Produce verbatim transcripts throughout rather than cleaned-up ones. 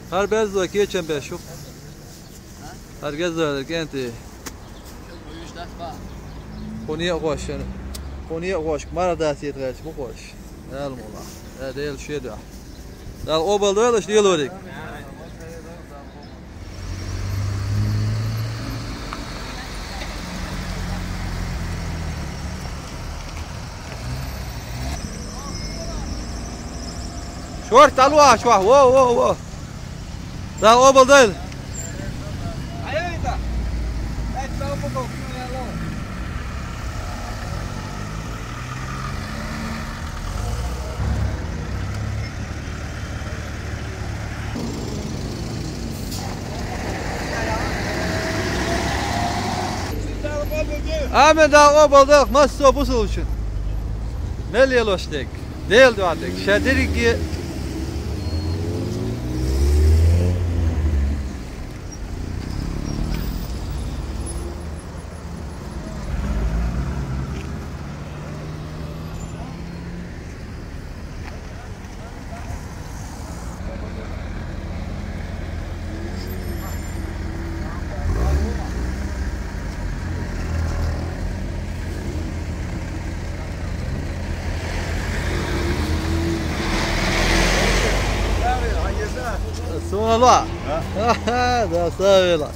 ХӀара беззо кечам беш ю. ХӀара геззо кӀентий. Кхунна а гӀош, кхунна а гӀош, марха дацийта гӀерташ бу гӀош. Дала мукъ лахь. Э, Дела шен дуьхьа. Дала къобал дойла аша лелориг. Шорта дӀалуш вац, во, во, во. Дала къобал дойла. Амин, Дала къобал дойла массо а бусалба волчун. Мел лелош дерг, Дела дуьхьа дерг, шадерриге. Суала. Да, савела.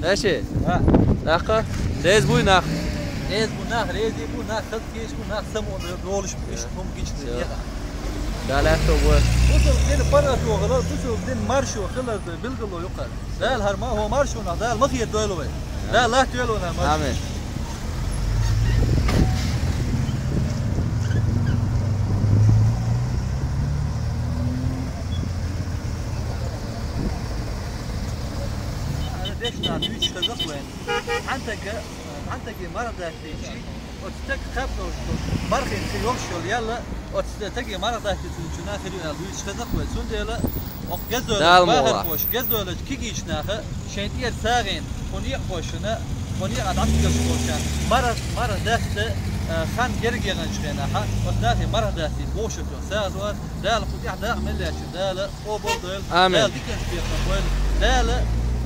Эши? А? Нах? Реза буй нах? Реза бу нах, реза бу нах, хаза кийча бу нах, самукъа долуш бу, иштта хӀума гича. Дала аьттув бойла. Бусалба дин паргӀато хилар, бусалба дин маршо хилар билгало ю-кх. Дала хӀара ма, хӀара маршонах Дала ма хетадойла вай. Дала латтайойла вайна маршо. Амин. Дешна дуьйцуш хеза-кх вайна. Цхьана стага, цхьана стаге марха дац дийцича, оцу стага кхаьбна долуш долу мархин цӀе йолуш йолу ял, оцу стаге марха дац дийцича хир ю аьлла дуьйцуш хеза-кх вай. Цундела оцу гезолачу бахархоша, гезолачу кегийчу наха шайн тӀера сагӀина, кхунна некъ кхошшина, кхунна некъа дӀа ца гуш болчарна марха, марха даста, а, хан герга яханчу хенахь, оцу нахе марха дац дийца бохуш ю сагӀа. Дала кху тӀехь дакъа мел лаьттачунна Дала къобал дойла. Амин. Дала диканца бекхам бойла. Дала,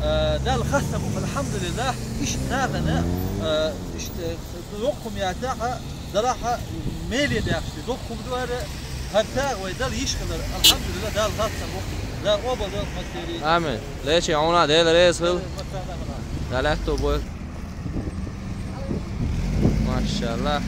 а, Далла хастам бу, алхьамдулиллахь, иштта нахана, а, иштта, доккха хӀума яцахь а, делахь а, меле даьккхича, доккха хӀума ду хӀара, хӀара сагӀа вай Далла йиш хилар, алхьамдулиллахь, Далла хастам бу, Дала къобал дойла массеран. Амин. Лечи, хьуна Дела реза хила. Дала аьттув бойла. Машалла.